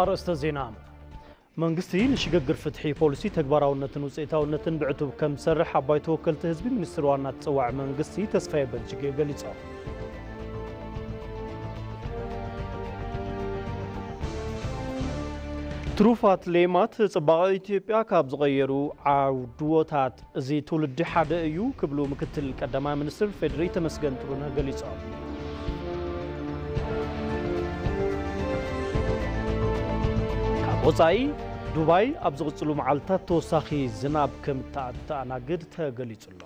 ኣርእስተ ዜና። መንግስቲ ንሽግግር ፍትሒ ፖሊሲ ተግባራውነትን ውፅኢታውነትን ብዕቱብ ከም ዝሰርሕ ኣብ ባይቶ ወከልቲ ህዝቢ ሚኒስትር ዋና ተፀዋዒ መንግስቲ ተስፋዬ በልጅጌ ገሊጾም። ትሩፋት ሌማት ጽባቐ ኢትዮጵያ ካብ ዝቐየሩ ዓውድዎታት እዚ ትውልዲ ሓደ እዩ ክብሉ ምክትል ቀዳማይ ሚኒስትር ፌዴሪ ተመስገን ጥሩነህ ገሊጾም። ካብ ወጻኢ፣ ዱባይ ኣብ ዝቕጽሉ መዓልታት ተወሳኺ ዝናብ ከም እተኣናግድ ተገሊጹ ኣሎ።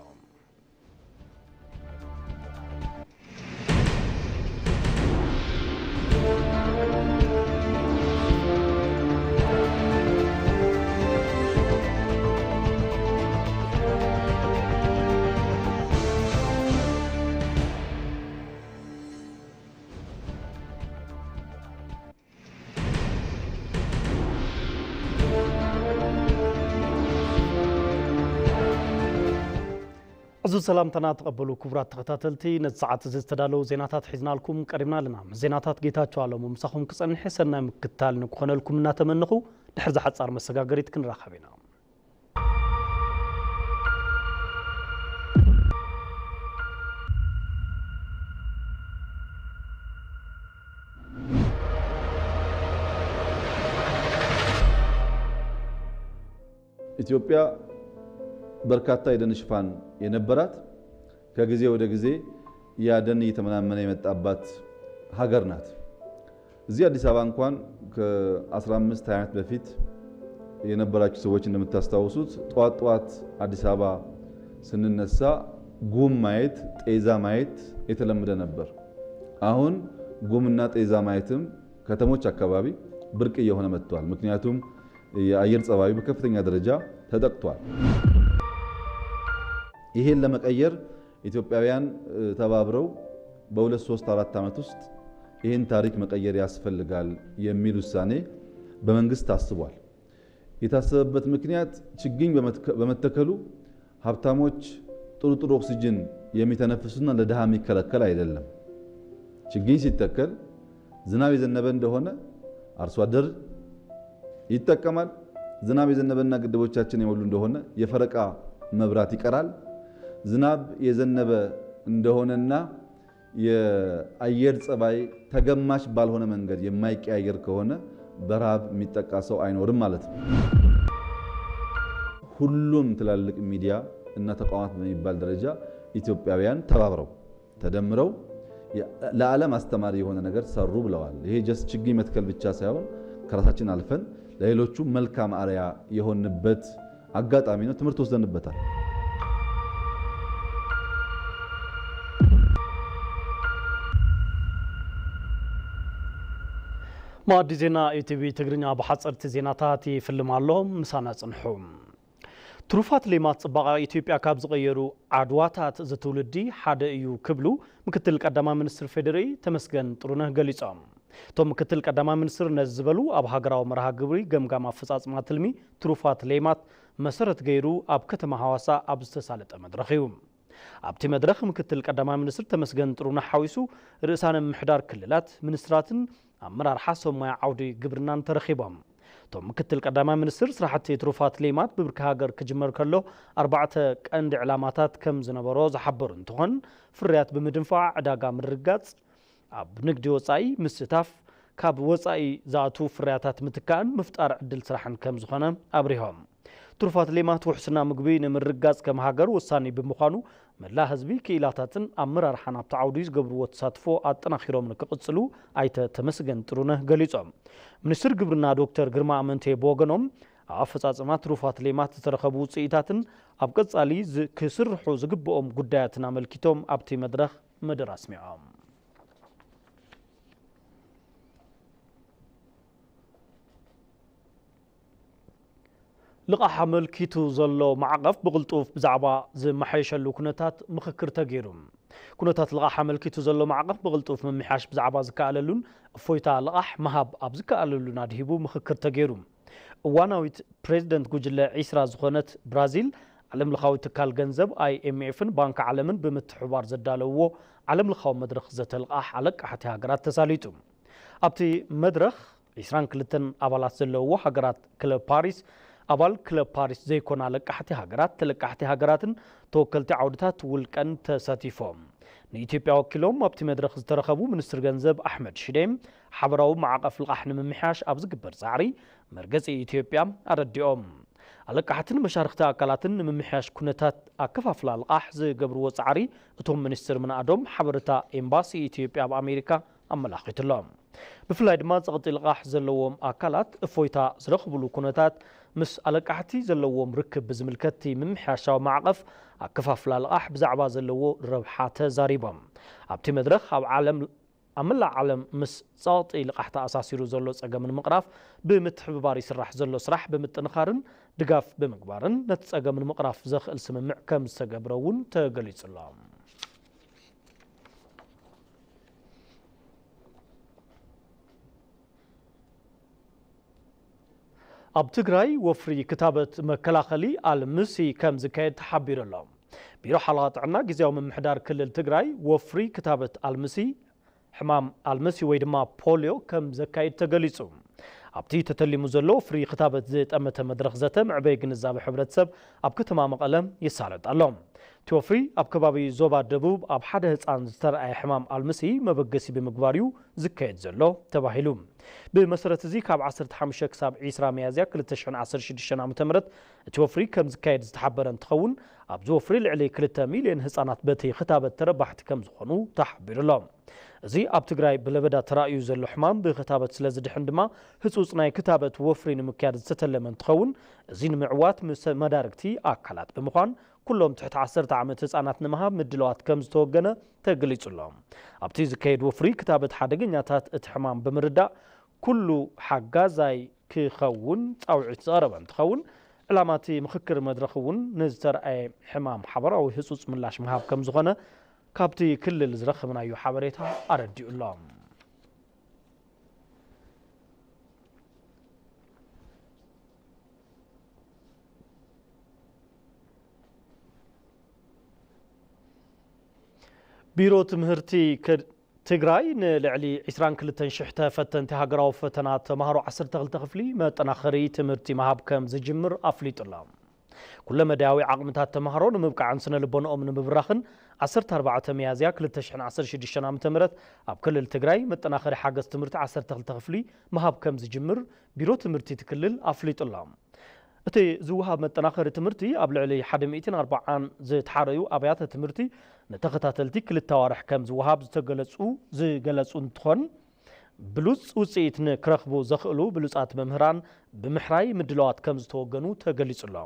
ዕዙዝ ሰላምታና ተቐበሉ ክቡራት ተኸታተልቲ፣ ነዚ ሰዓት እዚ ዝተዳለዉ ዜናታት ሒዝናልኩም ቀሪብና ኣለና። ምስ ዜናታት ጌታቸው ኣለሙ ምሳኹም ክጸንሕ ሰናይ ምክትታል ንክኾነልኩም እናተመነኹ፣ ድሕሪ ዝሓጻር መሰጋገሪት ክንራኸብ ኢና። ኢትዮጵያ በርካታ የደን ሽፋን የነበራት፣ ከጊዜ ወደ ጊዜ ያ ደን እየተመናመነ የመጣባት ሀገር ናት። እዚህ አዲስ አበባ እንኳን ከአስራ አምስት ሃያ ዓመት በፊት የነበራችሁ ሰዎች እንደምታስታውሱት፣ ጠዋት ጠዋት አዲስ አበባ ስንነሳ ጉም ማየት፣ ጤዛ ማየት የተለመደ ነበር። አሁን ጉምና ጤዛ ማየትም ከተሞች አካባቢ ብርቅ እየሆነ መጥቷል። ምክንያቱም የአየር ጸባዩ በከፍተኛ ደረጃ ተጠቅቷል። ይሄን ለመቀየር ኢትዮጵያውያን፣ እ፣ ተባብረው በሁለት፣ ሶስት፣ አራት ዓመት ውስጥ ይህን ታሪክ መቀየር ያስፈልጋል የሚል ውሳኔ በመንግስት ታስቧል። የታሰበበት ምክንያት ችግኝ በመትከ-፣ በመተከሉ ሀብታሞች ጥሩ ጥሩ ኦክሲጅን የሚተነፍሱና ለድሃ የሚከለከል አይደለም። ችግኝ ሲተከል ዝናብ የዘነበ እንደሆነ አርሶ አደር ይጠቀማል። ዝናብ የዘነበና ግድቦቻችን የሞሉ እንደሆነ የፈረቃ መብራት ይቀራል። ዝናብ የዘነበ እንደሆነና የአየር ጸባይ ተገማች ባልሆነ መንገድ የማይቀያየር ከሆነ በረሃብ የሚጠቃ ሰው አይኖርም ማለት ነው። ሁሉም ትላልቅ ሚዲያ እና ተቋማት በሚባል ደረጃ ኢትዮጵያውያን ተባብረው፣ ተደምረው የ-፣ ለዓለም አስተማሪ የሆነ ነገር ሰሩ ብለዋል። ይሄ just ችግኝ መትከል ብቻ ሳይሆን ከራሳችን አልፈን ለሌሎቹ መልካም አርያ የሆንበት አጋጣሚ ነው። ትምህርት ወስደንበታል። መኣዲ ዜና ኢቲቪ ትግርኛ ብሓጸርቲ ዜናታት ይፍልም ኣሎ። ምሳና ጽንሑ። ትሩፋት ሌማት ጽባቐ ኢትዮጵያ ካብ ዝቐየሩ ዓድዋታት እዚ ትውልዲ ሓደ እዩ ክብሉ ምክትል ቀዳማይ ሚኒስትር ፌዴሪ ተመስገን ጥሩነህ ገሊጾም። እቶም ምክትል ቀዳማይ ሚኒስትር ነዚ ዝበሉ ኣብ ሃገራዊ መርሃ ግብሪ ገምጋም ኣፈጻጽማ ትልሚ ትሩፋት ሌማት መሰረት ገይሩ ኣብ ከተማ ሃዋሳ ኣብ ዝተሳለጠ መድረኽ እዩ። ኣብቲ መድረኽ ምክትል ቀዳማይ ሚኒስትር ተመስገን ጥሩነህ ሓዊሱ ርእሳነ ምምሕዳር ክልላት፣ ሚኒስትራትን ኣመራርሓ ሰብ ሞያ ዓውዲ ግብርናን ተረኺቦም። እቶም ምክትል ቀዳማይ ሚኒስትር ስራሕቲ ትሩፋት ሌማት ብብርኪ ሃገር ክጅመር ከሎ ኣርባዕተ ቀንዲ ዕላማታት ከም ዝነበሮ ዝሓበሩ እንትኾን፣ ፍርያት ብምድንፋዕ ዕዳጋ ምርግጋጽ፣ ኣብ ንግዲ ወጻኢ ምስታፍ፣ ካብ ወጻኢ ዝኣትዉ ፍርያታት ምትካእን ምፍጣር ዕድል ስራሕን ከም ዝኾነ ኣብሪሆም። ትሩፋት ሌማት ውሕስና ምግቢ ንምርግጋጽ ከም ሃገር ወሳኒ ብምዃኑ፣ መላእ ህዝቢ፣ ክኢላታትን ኣመራርሓን ኣብቲ ዓውዲ ዝገብርዎ ተሳትፎ ኣጠናኺሮም ንክቕጽሉ ኣይተ ተመስገን ጥሩነህ ገሊጾም። ሚኒስትር ግብርና ዶክተር ግርማ ኣመንቴ ብወገኖም፣ ኣብ ኣፈጻጽማ ትሩፋት ሌማት ዝተረኸቡ ውጽኢታትን ኣብ ቀጻሊ ዝ-፣ ክስርሑ ዝግብኦም ጉዳያትን ኣመልኪቶም ኣብቲ መድረኽ መደረ ኣስሚዖም። ልቓሕ ኣመልኪቱ ዘሎ ማዕቐፍ ብቕልጡፍ ብዛዕባ ዝመሓየሸሉ ኩነታት ምኽክር ተገይሩ። ኩነታት ልቓሕ ኣመልኪቱ ዘሎ ማዕቐፍ ብቕልጡፍ ምምሕያሽ ብዛዕባ ዝከኣለሉን እፎይታ ልቓሕ ምሃብ ኣብ ዝከኣለሉን ኣድሂቡ ምኽክር ተገይሩ። እዋናዊት ፕሬዚደንት ጉጅለ ዒስራ ዝኾነት ብራዚል፣ ዓለምለኻዊ ትካል ገንዘብ ኣይኤምኤፍን ባንኪ ዓለምን ብምትሕብባር ዘዳለውዎ ዓለምለኻዊ መድረኽ ዘተ ልቓሕ ኣለቃሕቲ ሃገራት ተሳሊጡ። ኣብቲ መድረኽ ዒስራን ክልተን ኣባላት ዘለውዎ ሃገራት ክለብ ፓሪስ፣ ኣባል ክለብ ፓሪስ ዘይኮና ለቃሕቲ ሃገራት፣ ተለቃሕቲ ሃገራትን ተወከልቲ ዓውድታት ውልቀን ተሳቲፎም። ንኢትዮጵያ ወኪሎም ኣብቲ መድረኽ ዝተረኸቡ ሚኒስትር ገንዘብ ኣሕመድ ሽዴ፣ ሓበራዊ ማዕቐፍ ልቓሕ ንምምሕያሽ ኣብ ዝግበር ጻዕሪ መርገጺ ኢትዮጵያ ኣረዲኦም። ኣለቃሕትን መሻርኽቲ ኣካላትን ንምምሕያሽ ኩነታት ኣከፋፍላ ልቓሕ ዝገብርዎ ጻዕሪ እቶም ሚኒስትር ምንኣዶም ሓበሬታ ኤምባሲ ኢትዮጵያ ኣብ ኣሜሪካ ኣመላኺቱ ኣሎ። ብፍላይ ድማ ጸቕጢ ልቓሕ ዘለዎም ኣካላት እፎይታ ዝረኽብሉ ኩነታት ምስ ኣለቃሕቲ ዘለዎም ርክብ ብዝምልከት እቲ ምምሕያሻዊ ማዕቐፍ ኣከፋፍላ ልቓሕ ብዛዕባ ዘለዎ ረብሓ ተዛሪቦም። ኣብቲ መድረኽ ኣብ ዓለም ኣብ መላእ ዓለም ምስ ጸቕጢ ልቓሕ ተኣሳሲሩ ዘሎ ጸገም ንምቕራፍ ብምትሕብባር ይስራሕ ዘሎ ስራሕ ብምጥንኻርን ድጋፍ ብምግባርን ነቲ ጸገም ንምቕራፍ ዘኽእል ስምምዕ ከም ዝተገብረ እውን ተገሊጹ ኣሎ። ኣብ ትግራይ ወፍሪ ክታበት መከላኸሊ ኣልምሲ ከም ዝካየድ ተሓቢሩ ኣሎ። ቢሮ ሓለዋ ጥዕና ግዝያዊ ምምሕዳር ክልል ትግራይ ወፍሪ ክታበት ኣልምሲ ሕማም ኣልምሲ ወይ ድማ ፖሊዮ ከም ዘካይድ ተገሊጹ። ኣብቲ ተተሊሙ ዘሎ ወፍሪ ክታበት ዝጠመተ መድረኽ ዘተ መዕበይ ግንዛበ ሕብረተሰብ ኣብ ከተማ መቐለ ይሳለጥ ኣሎ። እቲ ወፍሪ ኣብ ከባቢ ዞባ ደቡብ ኣብ ሓደ ህፃን ዝተረኣየ ሕማም ኣልምሲ መበገሲ ብምግባር እዩ ዝካየድ ዘሎ ተባሂሉ። ብመሰረት እዚ ካብ ዓሰርተ ሓሙሽተ ክሳብ ዒስራ ሚያዝያ ክልተ ሽሕን ዓሰርተ ሽዱሽተን ዓመተ ምህረት እቲ ወፍሪ ከም ዝካየድ ዝተሓበረ እንትኸውን፣ ኣብዚ ወፍሪ ልዕሊ ክልተ ሚልዮን ህፃናት በቲ ክታበት ተረባሕቲ ከም ዝኾኑ ተሓቢሩ ኣሎ። እዚ ኣብ ትግራይ ብለበዳ ተራእዩ ዘሎ ሕማም ብክታበት ስለ ዝድሕን ድማ ህፁፅ ናይ ክታበት ወፍሪ ንምክያድ ዝተተለመ እንትኸውን፣ እዚ ንምዕዋት ምስ መዳርግቲ ኣካላት ብምዃን ኩሎም ትሕቲ ዓሰርተ ዓመት ህፃናት ንምሃብ ምድላዋት ከም ዝተወገነ ተገሊጹ ኣሎ። ኣብቲ ዝካየድ ወፍሪ ክታበት ሓደገኛታት እቲ ሕማም ብምርዳእ ኩሉ ሓጋዛይ ክኸውን ጻውዒት ዝቐረበ እንትኸውን፣ ዕላማ እቲ ምኽክር መድረኽ እውን ንዝተርኣየ ሕማም ሓበራዊ ህጹጽ ምላሽ ምሃብ ከም ዝኾነ ካብቲ ክልል ዝረኸብናዮ ሓበሬታ ኣረዲኡ ኣሎ። ቢሮ ትምህርቲ ከ-፣ ትግራይ ንልዕሊ ዒስራን ክልተን ሽሕ ተፈተንቲ ሃገራዊ ፈተና ተምሃሮ ዓሰርተ ክልተ ክፍሊ መጠናኸሪ ትምህርቲ ምሃብ ከም ዝጅምር ኣፍሊጡ ኣሎ። ኩለመዳያዊ ዓቕምታት ተምሃሮ ንምብቃዕን ስነ ልቦንኦም ንምብራኽን ዓሰርተ ኣርባዕተ ሚያዝያ ክልተ ሽሕን ዓሰርተ ሽዱሽተን ዓመተ ምህረት ኣብ ክልል ትግራይ መጠናኸሪ ሓገዝ ትምህርቲ ዓሰርተ ክልተ ክፍሊ ምሃብ ከም ዝጅምር ቢሮ ትምህርቲ እቲ ክልል ኣፍሊጡ ኣሎ። እቲ ዝወሃብ መጠናኸሪ ትምህርቲ ኣብ ልዕሊ ሓደ ሚእትን ኣርባዓን ዝተሓረዩ ኣብያተ ትምህርቲ ንተኸታተልቲ ክልተ ኣዋርሕ ከም ዝወሃብ ዝተገለጹ፣ ዝገለጹ እንትኾን፣ ብሉጽ ውጽኢት ንክረኽቡ ዘኽእሉ ብሉጻት መምህራን ብምሕራይ ምድላዋት ከም ዝተወገኑ ተገሊጹ ኣሎ።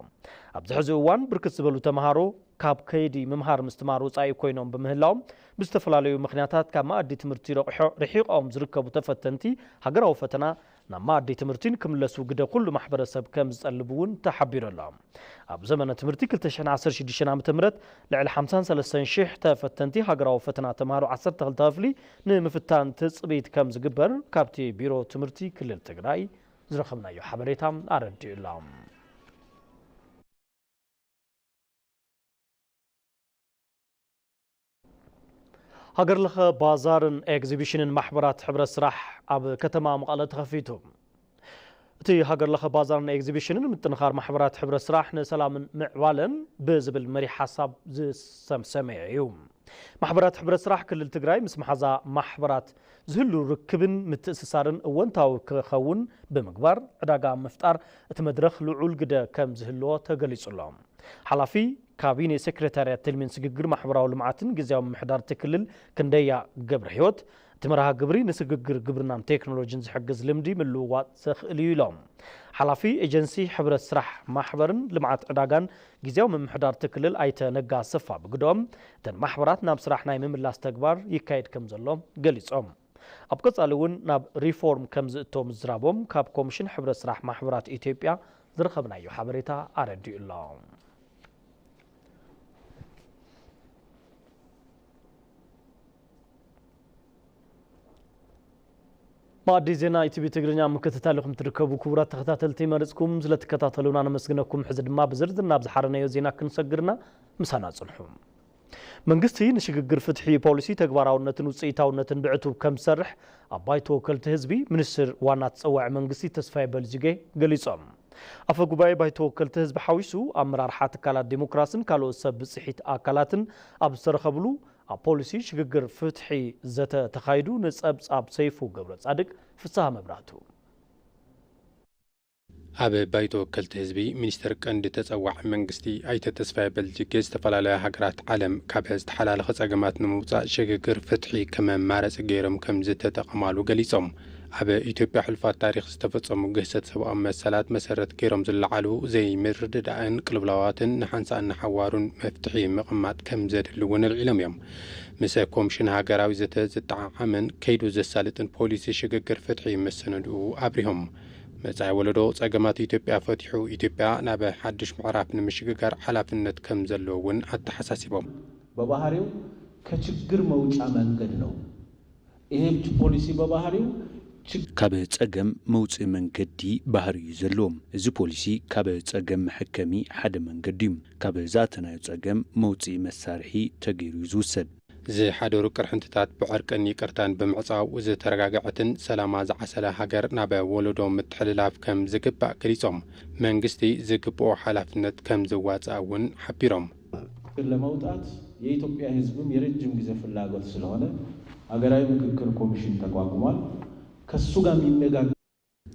ኣብዚ ሕዚ እዋን ብርክት ዝበሉ ተምሃሮ ካብ ከይዲ ምምሃር ምስትማር ወጻኢ ኮይኖም ብምህላዎም ብዝተፈላለዩ ምኽንያታት ካብ መኣዲ ትምህርቲ ረቑሖ-፣ ርሒቖም ዝርከቡ ተፈተንቲ ሃገራዊ ፈተና ናብ መኣዲ ትምህርቲ ንክምለሱ ግደ ኩሉ ማሕበረሰብ ከም ዝጠልብ እውን ተሓቢሩ ኣሎ። ኣብ ዘመነ ትምህርቲ ክልተ ሽሕን ዓሰርተ ሽዱሽተን ዓመተ ምህረት ልዕሊ ሓምሳን ሰለስተን ሽሕ ተፈተንቲ ሃገራዊ ፈተና ተምሃሮ ዓሰርተ ክልተ ክፍሊ ንምፍታን ትጽቢት ከም ዝግበር ካብቲ ቢሮ ትምህርቲ ክልል ትግራይ ዝረኸብናዮ ሓበሬታ ኣረዲኡ ኣሎ። ሃገር ለኸ ባዛርን ኤግዚቢሽንን ማሕበራት ሕብረት ስራሕ ኣብ ከተማ መቐለ ተኸፊቱ። እቲ ሃገር ለኸ ባዛርን ኤግዚቢሽንን ምጥንኻር ማሕበራት ሕብረት ስራሕ ንሰላምን ምዕባለን ብዝብል መሪሕ ሓሳብ ዝሰምሰመ እዩ። ማሕበራት ሕብረት ስራሕ ክልል ትግራይ ምስ መሓዛ ማሕበራት ዝህሉ ርክብን ምትእስሳርን እወንታዊ ክኸውን ብምግባር ዕዳጋ ኣብ ምፍጣር እቲ መድረኽ ልዑል ግደ ከም ዝህልዎ ተገሊጹ ኣሎ። ሓላፊ ካቢኔ ሴክሬታርያት ትልሚን ስግግር ማሕበራዊ ልምዓትን ግዝያዊ ምምሕዳር እቲ ክልል ክንደያ ገብረ ህይወት፣ እቲ መርሃ ግብሪ ንስግግር ግብርናን ቴክኖሎጂን ዝሕግዝ ልምዲ ምልውዋጥ ዘኽእል እዩ ኢሎም። ሓላፊ ኤጀንሲ ሕብረት ስራሕ ማሕበርን ልምዓት ዕዳጋን ግዝያዊ ምምሕዳር እቲ ክልል ኣይተ ነጋ ኣሰፋ ብግደኦም፣ እተን ማሕበራት ናብ ስራሕ ናይ ምምላስ ተግባር ይካየድ ከም ዘሎ ገሊጾም። ኣብ ቀጻሊ እውን ናብ ሪፎርም ከም ዝእቶ ምዝራቦም ካብ ኮሚሽን ሕብረት ስራሕ ማሕበራት ኢትዮጵያ ዝረኸብናዮ ሓበሬታ ኣረዲኡ ኣሎ። መኣዲ ዜና ኢቲቪ ትግርኛ ምክትታል ኢኹም ትርከቡ። ክቡራት ተኸታተልቲ፣ መሪጽኩም ስለትከታተሉና ነመስግነኩም። ሕዚ ድማ ብዝርዝር ናብ ዝሓረናዮ ዜና ክንሰግርና ምሳና ጽንሑ። መንግስቲ ንሽግግር ፍትሒ ፖሊሲ ተግባራውነትን ውፅኢታውነትን ብዕቱብ ከም ዝሰርሕ ኣብ ባይቶ ወከልቲ ህዝቢ ሚኒስትር ዋና ተፀዋዒ መንግስቲ ተስፋዬ በልጅጌ ገሊፆም። ኣፈ ጉባኤ ባይቶ ወከልቲ ህዝቢ ሓዊሱ ኣመራርሓ ትካላት ዲሞክራስን ካልኦት ሰብ ብፅሒት ኣካላትን ኣብ ዝተረኸብሉ ኣብ ፖሊሲ ሽግግር ፍትሒ ዘተ ተኻይዱ። ንፀብፃብ ሰይፉ ገብረ ፃድቅ ፍስሃ መብራህቱ። ኣብ ባይቶ ወከልቲ ህዝቢ ሚኒስትር ቀንዲ ተጸዋዒ መንግስቲ ኣይተ ተስፋዬ በልጅጌ፣ ዝተፈላለያ ሃገራት ዓለም ካብ ዝተሓላለኸ ጸገማት ንምውጻእ ሽግግር ፍትሒ ከም መማረጺ ገይሮም ከም ዝተጠቐማሉ ገሊጾም። ኣብ ኢትዮጵያ ሕሉፋት ታሪኽ ዝተፈጸሙ ግህሰት ሰብኣዊ መሰላት መሰረት ገይሮም ዝለዓሉ ዘይምርድዳእን ቅልውላዋትን ንሓንሳእን ንሓዋሩን መፍትሒ ምቕማጥ ከም ዘድሊ እውን ኣልዒሎም እዮም። ምስ ኮምሽን ሃገራዊ ዘተ ዝጠዓዓምን ከይዱ ዘሳልጥን ፖሊሲ ሽግግር ፍትሒ መሰነድኡ ኣብሪሆም። መጻኢ ወለዶ ጸገማት ኢትዮጵያ ፈቲሑ ኢትዮጵያ ናብ ሓድሽ ምዕራፍ ንምሽግጋር ሓላፍነት ከም ዘለዎ እውን ኣተሓሳሲቦም። በባህሪው ከችግር መውጫ መንገድ ነው። ይሄ ፖሊሲ በባህሪው ችግ- ካብ ጸገም መውጽኢ መንገዲ ባህሪ እዩ ዘለዎ። እዚ ፖሊሲ ካብ ጸገም መሐከሚ ሓደ መንገዲ እዩ። ካብ ዝኣተናዮ ጸገም መውጽኢ መሳርሒ ተገይሩ እዩ ዝውሰድ። ዝሓደሩ ቅርሕንትታት ብዕርቅን ይቅርታን ብምዕጻው ዝተረጋገዐትን ሰላማ ዝዓሰለ ሃገር ናብ ወለዶ ምትሕልላፍ ከም ዝግባእ ገሊጾም፣ መንግስቲ ዝግብኦ ሓላፍነት ከም ዝዋጻእ እውን ሓቢሮም። ችግር ለመውጣት የኢትዮጵያ ሕዝብም የረጅም ጊዜ ፍላጎት ስለሆነ ሀገራዊ ምክክር ኮሚሽን ተቋቁሟል። ከሱ ጋር የሚነጋገር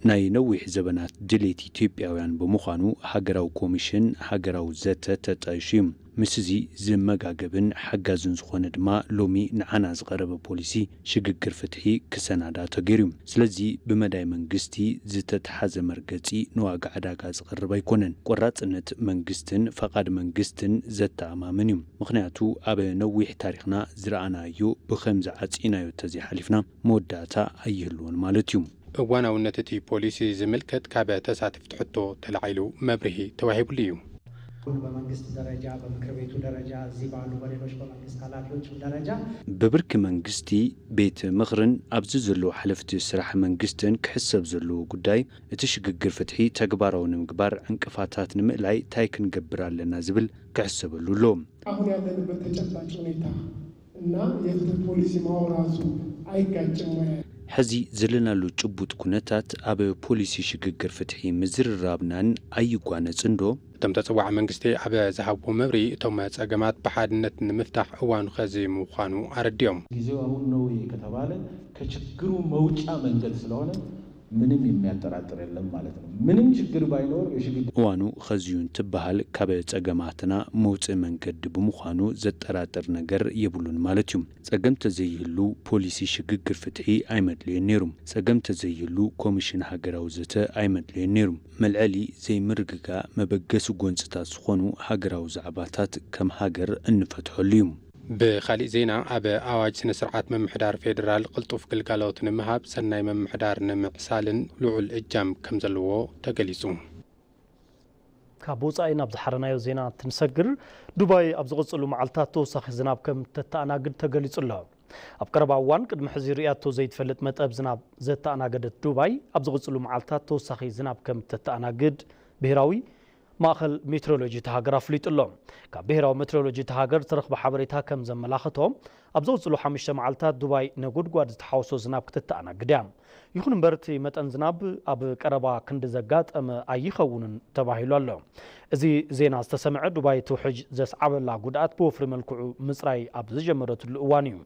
ናይ ነዊሕ ዘበናት ድሌት ኢትዮጵያውያን ብምዃኑ ሃገራዊ ኮሚሽን ሃገራዊ ዘተ ተጣይሹ እዩ። ምስዚ ዝመጋገብን ሓጋዝን ዝኾነ ድማ ሎሚ ንዓና ዝቐረበ ፖሊሲ ሽግግር ፍትሒ ክሰናዳ ተገይሩ እዩ። ስለዚ ብመዳይ መንግስቲ ዝተትሓዘ መርገጺ ንዋጋ ዕዳጋ ዝቐርብ ኣይኮነን። ቆራጽነት መንግስትን ፈቓድ መንግስትን ዘተኣማምን እዩ። ምኽንያቱ ኣብ ነዊሕ ታሪኽና ዝረኣናዮ ብኸምዚ ዓጺናዮ ተዘይሓሊፍና መወዳእታ ኣይህልዎን ማለት እዩ። እዋናውነት እቲ ፖሊሲ ዝምልከት ካብ ተሳተፍቲ ሕቶ ተላዒሉ መብርሂ ተዋሂብሉ እዩ። በመንግስት ደረጃ በምክር ቤቱ ደረጃ እዚህ ባሉ በሌሎች በመንግስት ኃላፊዎችም ደረጃ ብብርኪ መንግስቲ ቤት ምኽርን ኣብዚ ዘለዉ ሓለፍቲ ስራሕ መንግስትን ክሕሰብ ዘለዎ ጉዳይ እቲ ሽግግር ፍትሒ ተግባራዊ ንምግባር ዕንቅፋታት ንምእላይ ታይ ክንገብር ኣለና ዝብል ክሕሰበሉ ኣሎ። አሁን ያለንበት ተጨባጭ ሁኔታ እና የፍትህ ፖሊሲ ማውራቱ አይጋጭም ወይ? ሕዚ ዘለናሉ ጭቡጥ ኩነታት ኣብ ፖሊሲ ሽግግር ፍትሒ ምዝርራብናን ኣይጓነጽን ዶ? እቶም ተጸዋዒ መንግስቲ ኣብ ዝሃብዎ መብርሂ እቶም ጸገማት ብሓድነት ንምፍታሕ እዋኑ ኸዚ ምዃኑ ኣረዲኦም። ጊዜው አሁን ነው ከተባለ ከችግሩ መውጫ መንገድ ስለሆነ ምንም የሚያጠራጥር የለም ማለት ነው። ምንም ችግር ባይኖር የሽግግር እዋኑ ኸዚዩ እንትበሃል ካብ ጸገማትና መውፅኢ መንገዲ ብምዃኑ ዘጠራጥር ነገር የብሉን ማለት እዩ። ጸገም ተዘይህሉ ፖሊሲ ሽግግር ፍትሒ ኣይመድለየን ነይሩ። ጸገም ተዘይህሉ ኮሚሽን ሃገራዊ ዘተ ኣይመድለየን ነይሩ። መልዐሊ ዘይምርግጋእ መበገሲ ጎንፅታት ዝኾኑ ሃገራዊ ዛዕባታት ከም ሃገር እንፈትሐሉ እዩ። ብኻሊእ ዜና፣ ኣብ ኣዋጅ ስነ ስርዓት ምምሕዳር ፌዴራል ቅልጡፍ ግልጋሎት ንምሃብ ሰናይ ምምሕዳር ንምዕሳልን ልዑል እጃም ከምዘለዎ ተገሊጹ። ካብ ወፃኢ ናብ ዝሓረናዮ ዜና እንትንሰግር፣ ዱባይ ኣብ ዝቕፅሉ መዓልታት ተወሳኺ ዝናብ ከም ተተኣናግድ ተገሊጹ ኣሎ። ኣብ ቀረባ እዋን ቅድሚ ሕዚ ርእያቶ ዘይትፈልጥ መጠን ዝናብ ዘተኣናገደት ዱባይ፣ ኣብ ዝቕፅሉ መዓልታት ተወሳኺ ዝናብ ከም ተተኣናግድ ብሄራዊ ማእኸል ሜትሮሎጂ እታ ሃገር ኣፍሊጡ ኣሎ። ካብ ብሄራዊ ሜትሮሎጂ እታ ሃገር ዝተረኽበ ሓበሬታ ከም ዘመላኽቶ፣ ኣብ ዝቕፅሉ ሓሙሽተ መዓልታት ዱባይ ነጎድጓድ ዝተሓወሶ ዝናብ ክትተኣናግድ እያ። ይኹን እምበር እቲ መጠን ዝናብ ኣብ ቀረባ ክንዲ ዘጋጠመ ኣይኸውንን ተባሂሉ ኣሎ። እዚ ዜና ዝተሰምዐ ዱባይ እቲ ውሕጅ ዘስዓበላ ጉድኣት ብወፍሪ መልክዑ ምፅራይ ኣብ ዝጀመረትሉ እዋን እዩ።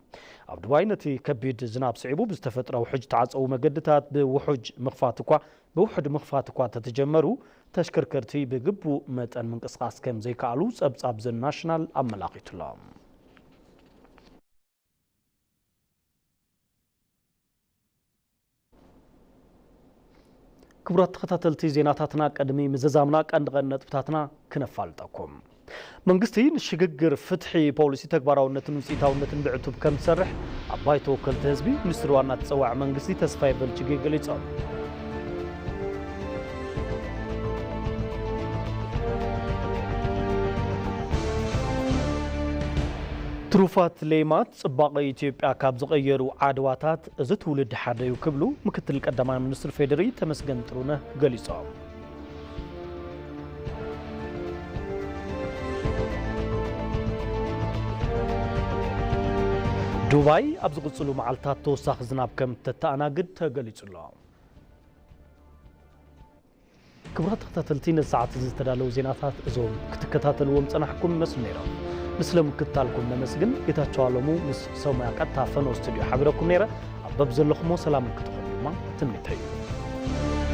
ኣብ ዱባይ ነቲ ከቢድ ዝናብ ስዒቡ ብዝተፈጥረ ውሕጅ ተዓፀዉ መገድታት ብውሑጅ ምኽፋት እኳ ብውሕድ ምኽፋት እኳ እንተተጀመሩ፣ ተሽከርከርቲ ብግቡእ መጠን ምንቅስቓስ ከም ዘይከኣሉ ጸብጻብ ዘ ናሽናል ኣመላኺቱ ኣሎ። ክቡራት ተኸታተልቲ ዜናታትና፣ ቅድሚ ምዝዛምና ቀንዲ ቀንዲ ነጥብታትና ክነፋልጠኩም። መንግስቲ ንሽግግር ፍትሒ ፖሊሲ ተግባራውነትን ውፅኢታውነትን ብዕቱብ ከም ዝሰርሕ ኣብ ባይቶ ወከልቲ ህዝቢ ሚኒስትር ዋና ተፀዋዒ መንግስቲ ተስፋዬ በልጅጌ ገሊፆም። ትሩፋት ሌማት ጽባቐ ኢትዮጵያ ካብ ዝቐየሩ ዓድዋታት እዚ ትውልዲ ሓደ እዩ ክብሉ ምክትል ቀዳማይ ሚኒስትር ፌዴሪ ተመስገን ጥሩነህ ገሊጾም። ዱባይ ኣብ ዝቕጽሉ መዓልታት ተወሳኺ ዝናብ ከም እተተኣናግድ ተገሊጹ ኣሎ። ክቡራት ተኸታተልቲ፣ ነዚ ሰዓት እዚ ዝተዳለዉ ዜናታት እዞም ክትከታተልዎም ጸናሕኩም ይመስሉ ነይሮም። ንስለ ምክትታልኩም ነመስግን። ጌታቸው ኣለሙ ምስ ሰሙያ ቀጥታ ፈኖ ስቱድዮ ሓቢረኩም ነይረ። ኣብ በብ ዘለኹሞ ሰላም ክትኾኑ ድማ ትምኒተይ እዩ።